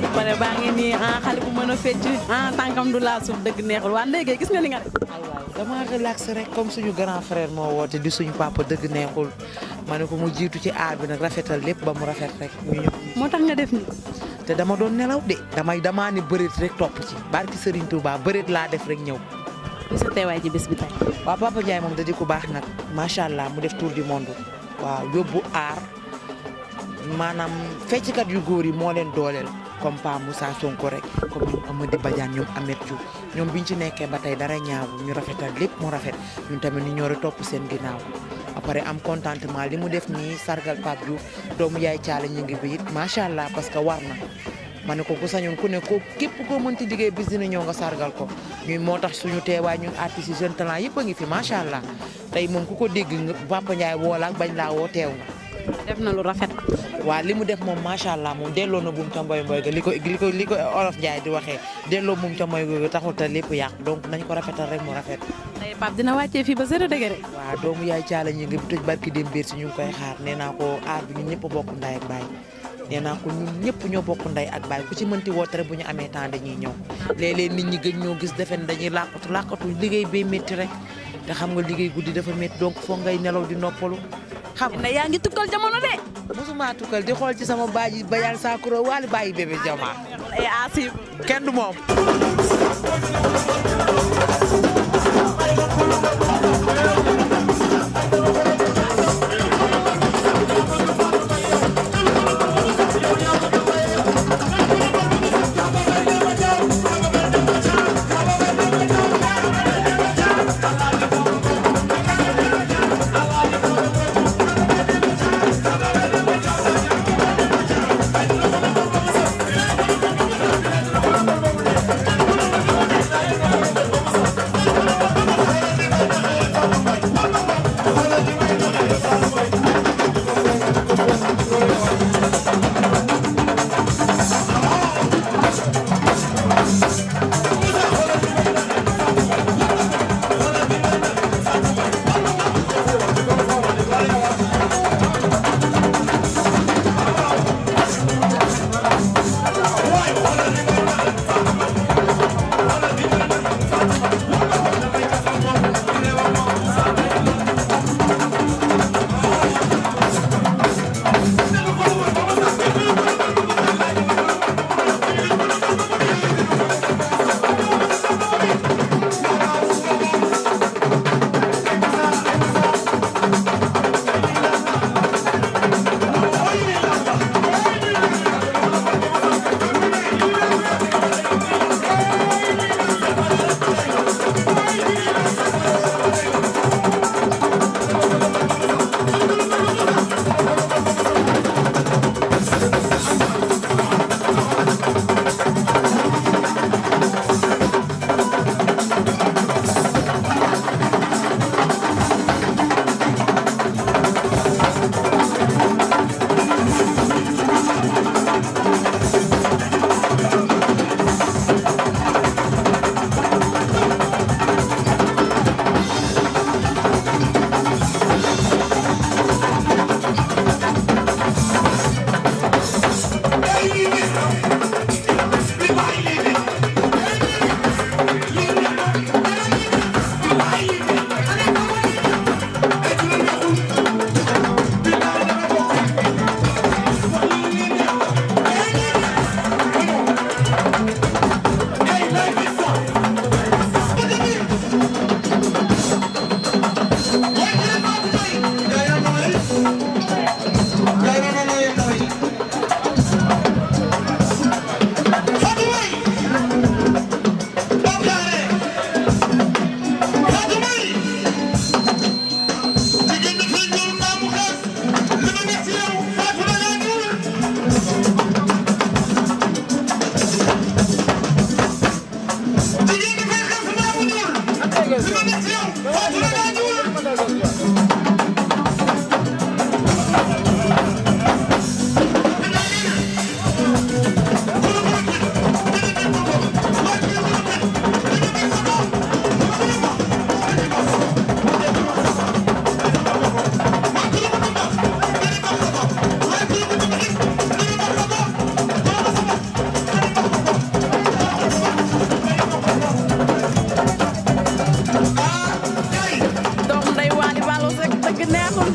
ba pare baa ngi nii xale bu mën a fecc tànkam du laal suuf dëgg neexul waa ndéygee gis nga li nga def. dama relax rek comme suñu grand frère moo woote di suñu papa dëgg neexul ma ne ko mu jiitu ci aar bi nag rafetal lépp ba mu rafet rek ñu ñëw. moo tax nga def ni te dama doon nelaw de damaa ni bëreet rek topp ci barki Serigne Touba bëreet laa def rek ñëw. li sa teewaay ji bés bi tey. waaw Papa Ndiaye moom da di ko baax nag macha allah mu def tour du monde waaw yóbbu aar maanaam fecckat yu góor yi moo leen dooleel comme Pa Moussa Sonko rek comme ñoom Amady Badiane ñoom Ameth Diouf ñoom biñ ci nekkee ba tey dara ñaawu ñu rafetal lépp mu rafet ñun tamit ñu ñëw rek topp seen ginnaaw après am contentement li mu def nii sargal Pape Diouf doomu yaay caale ñu ngi bi it macha allah parce que war na. ma ne ko ku sañoon ku ne ko képp koo mënti liggéey bis dina ñëw nga sargal ko ñun moo tax suñu teewaay ñun artistes yi jeune talent yëpp a ngi fi macha allah tey moom ku ko dégg nga Papa Ndiaye woo la ak bañ laa woo teew nga. def na lu rafet. waaw li mu def moom macha allah moom delloo na buum ca mboy mboy ga li ko olof Ndiaye di waxee delloo buum ca mboy ga taxul te lépp yàq donc nañ ko rafetal rek mu rafet. tey Pape dina wàccee fii ba zéro degré. waaw doomu yaay caala ñu ngi tëj barki dem biir si ñu ngi koy xaar nee naa ko aar bi ñun ñëpp bokk ndaay ak baay nee naa ko ñun ñëpp ñoo bokk ndey ak baay ku ci mënti woote rek bu ñu amee temps dañuy ñëw léeg-léeg nit ñi gën ñoo gis defe ne dañuy làqatu liggéey bay métti rek te xam nga liggéey guddi dafa métti donc foog ngay nelaw di noppalu xam nga. yaa ngi tukkal jamono de. mosuma tukkal di xool ci sama baaji bayaan saakuro waali bàyyi bébé jama kenn du moom.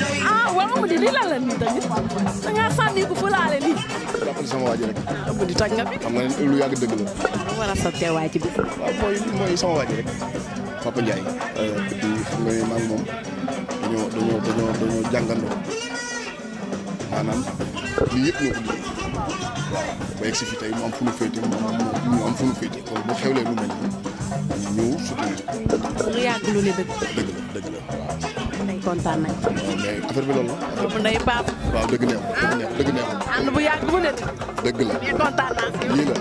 ah wala mu di lii lan la nii tamit da ngaa sànni ko fulaale nii. jàppale sama waa ji rek. mu di toj nga fi. xam nga ne lu yàgg dëgg la. war a sa teewaay ci bis. waaw mooy sama waa ji rek Papa Ndiaye. xam nga ne maa ngi moom dañoo jàngandoo maanaam lii yëpp ñoo ko liggéey waaw ba egg si fi tey mu am fu mu féete mu am fu mu féete kon bu xewlee lu mel nii ñëw soutenir. lu yàgg lu ne dëgg. dëgg la waaw. tey kontaan nañ. waaw mais affaire bi loolu la. boobu ndey Pape. waaw dëgg neexul. ànd bu yàgg bu ne. dëgg la mais kontaan naa si yow. lii la.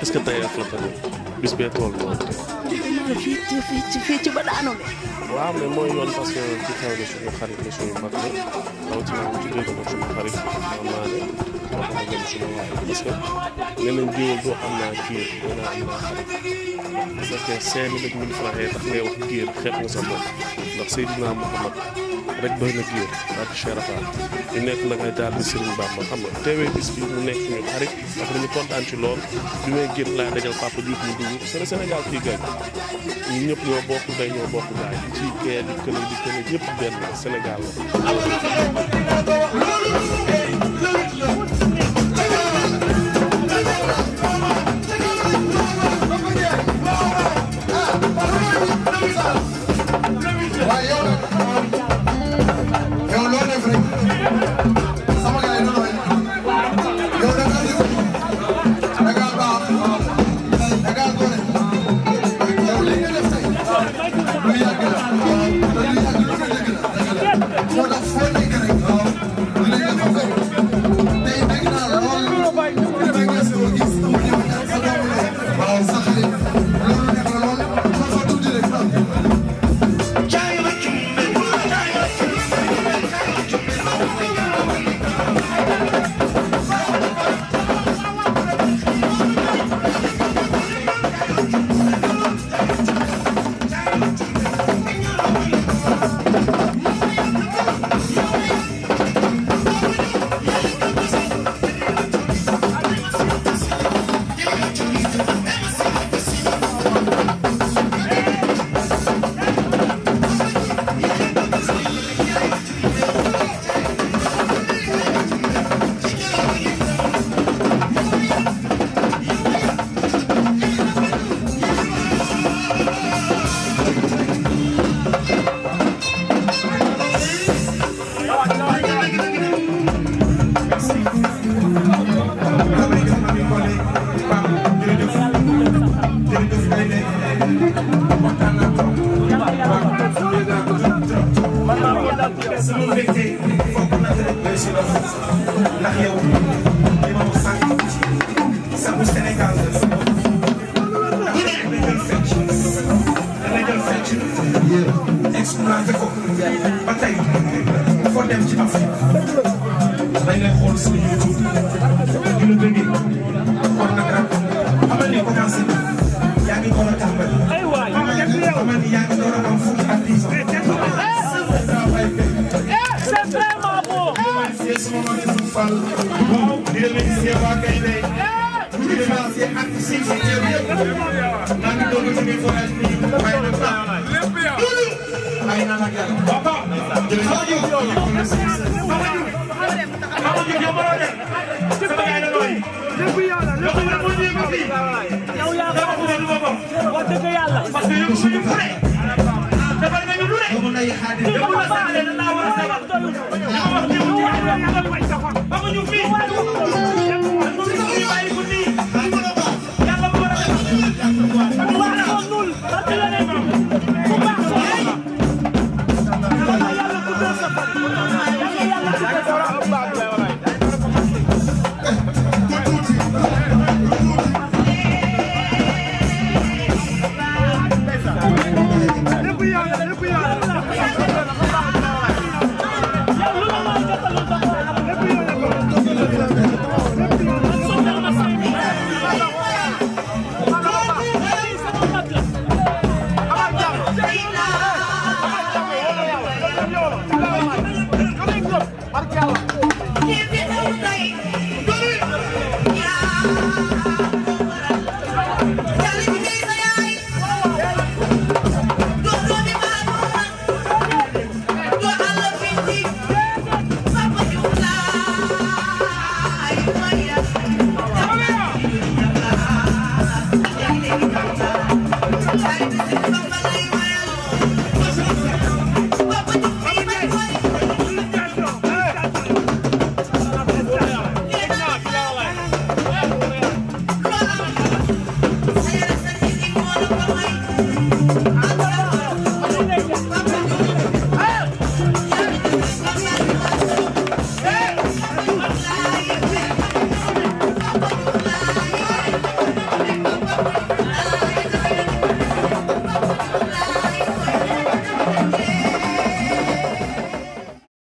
est-ce que tey ak la tamit bis bee tool noonu. fii ci ba daanoo de. waaw mais mooy yoon parce que ci xew na suñu xarit la suñu mag la rawatina mu tuddee ko nag suñu xarit xam naa ne wax na leen suñu waay parce que nee nañ géwél doo xam naa giir nee naa am naa xarit bu fekkee 5000 francs tax ngay wax giir xeet nga sa bopp ndax Seydina Muhammad rek doy na giir ak Cheikh Rafa ñu nekk nag ay taal bi Serigne Bamba xam nga teewee bis bi mu nekk ñu xarit ndax dañu kontaan ci lool bi may génn laa dajal Papa Diouf mu dugg c'est le Sénégal fii gañ ñun ñëpp ñoo bokk day ñoo bokk gaay ci kee di kële ñëpp benn Sénégal What a funny guy. sabu Sénégal la dana jël fecc exploité ko ba tey foo dem ci Afrique dañ lay xool suñu YouTube di la bëggee kon nag rek xamal ni commencé yaa ngi door a tàmbali xamal ni yaa ngi door a am fukki at 10 ans. C'est vraiment beau. Remercier sama mag Youssouf Fall di remercier waa Gaynde di remercier artistes yi fi teew yëpp maa ngi doog a jógee forage bi waaye nag ay naan ak yàlla papa jërëjëf